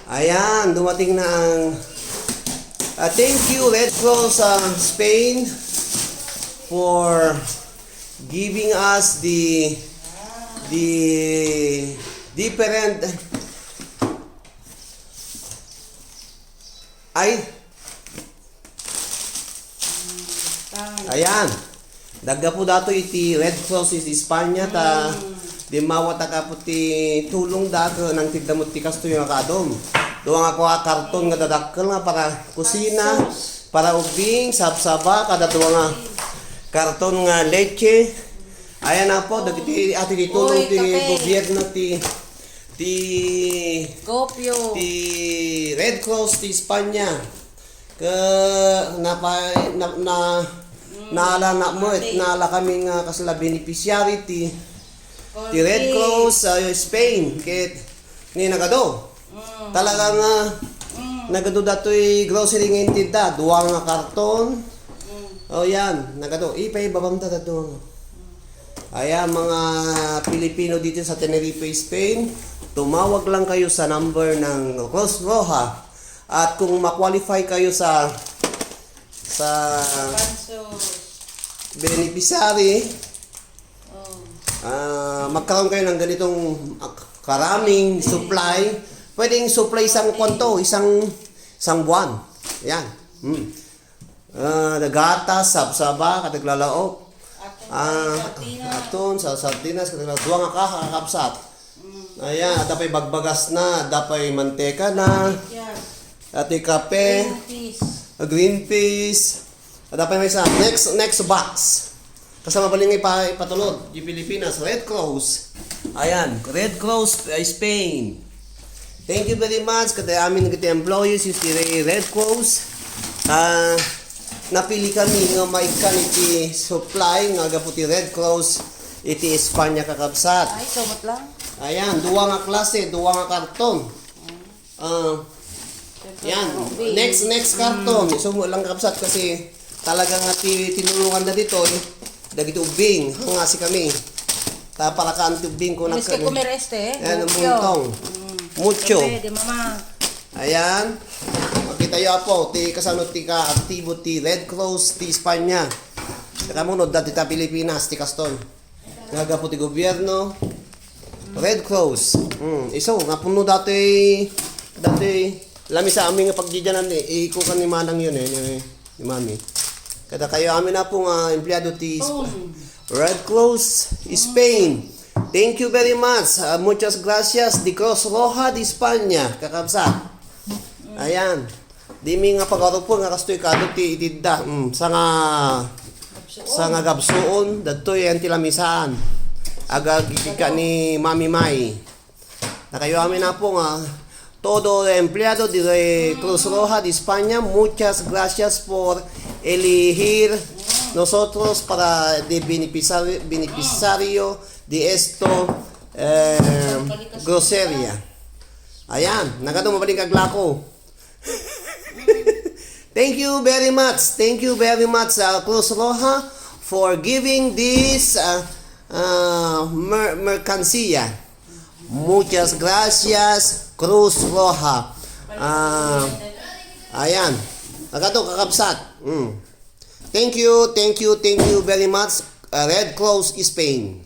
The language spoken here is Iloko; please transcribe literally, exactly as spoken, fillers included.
Ayan, dumating na ang, ah, thank you, Red Cross, ah, Spain, for giving us the, the different, ay, ayan. Naggapu datoy iti Red Cross iti Espanya ta dimmawat a gapu ti tulongda ket nangtedda met ti kastoy nga kaadum. Dua nga kua karton nga dadakkel nga para kusina, para ubing, sabsaba, kada dua nga karton nga leche. Ayan, Apo, dagiti ati ti tulong ti gobyerno ti, ti, Gopyo. Ti Red Cross ti Espanya. Ke, napa-, na, na, naala na met, naala kami nga kasla beneficiary ti, ti Red Cross, ah, Spain, ket ni nagadu. Talaga nga, nagadu datoy grocery nga intedda, dua nga karton. O, yan, nagadu. Ipay, babam ta datoy. Ayan, mga Pilipino dito sa Tenerife, Spain, tumawag lang kayo sa number ng Cruz Roja. At kung ma-qualify kayo sa, sa beneficiary, ah, magkaroon kayo ng ganitong, ah, karaming supply. Pwedeng supply isang kwanto, isang, isang buwan. Yan. Hmm. Ah, gatas, sabsaba, kadaklalaok. Aton, sa sardinas, kadaklalaok. Dua nga kaha, kakabsat. Ayan, adda pay bagbagas na, adda pay manteka na. Ati kape, green peas. Adda pay maysa. Next, next box. Kasama bali nga ipa-, ipatulod, di Pilipinas, Red Cross. Ayan, Red Cross, uh, Spain. Thank you very much kada amin nga employees iti Red Cross. Ah, napili kami nga maikkan iti supply nga gapu ti Red Cross iti Espanya, kakabsat. Ay, sumot lang. Ayan, dua nga klase, dua nga karton. Ah, yan. Next, next karton. Isumo lang, kabsat, kasi talaga nga ti-, tinulungan na dito, eh. Dagiti ubbing, hangasi kami. Ta, para kaan ti ubbing ko. Este, comer este, eh. Yan, ang muntong. Mucho. Pwede, mama. Ayan. Makita yo, Apo, ti kasano ti kaaktibo ti Red Cross ti Espanya. Saka munod dati ta Pilipinas, ti kaston. Nga gapu ti gobierno, Red Cross. Mm, isu, nga puno dati, dati, lamisa amin nga pagdidianan, eh, ikukan ni Manang yun, eh, ni, ni Mami. Kada kayo amin na po nga empleyado ti Sp-, Red Cross, Spain. Thank you very much. Ah, muchas gracias, di Cruz Roja de España, kakabsat. Ayan. Dimi nga pagarupo nga kastoy kado ti itidda. Mm, sanga, sanga gabsuon, dadtoy yan ti lamisaan. Agagigika ni Mami May. Nakayo amin na po nga, todo empleado de Cruz Roja de España, muchas gracias por elegir nosotros para de beneficiario, beneficiario de esto, eh, groceria. Ayan, nagado mabalik aglako. Thank you very much. Thank you very much, uh, Cruz Roja, for giving this, uh, uh, mer-, mercancia. Muchas gracias, Cruz Roja. Ah, ayan. Agato, kakabsat. Mm. Thank you, thank you, thank you very much, uh, Red Cross Spain.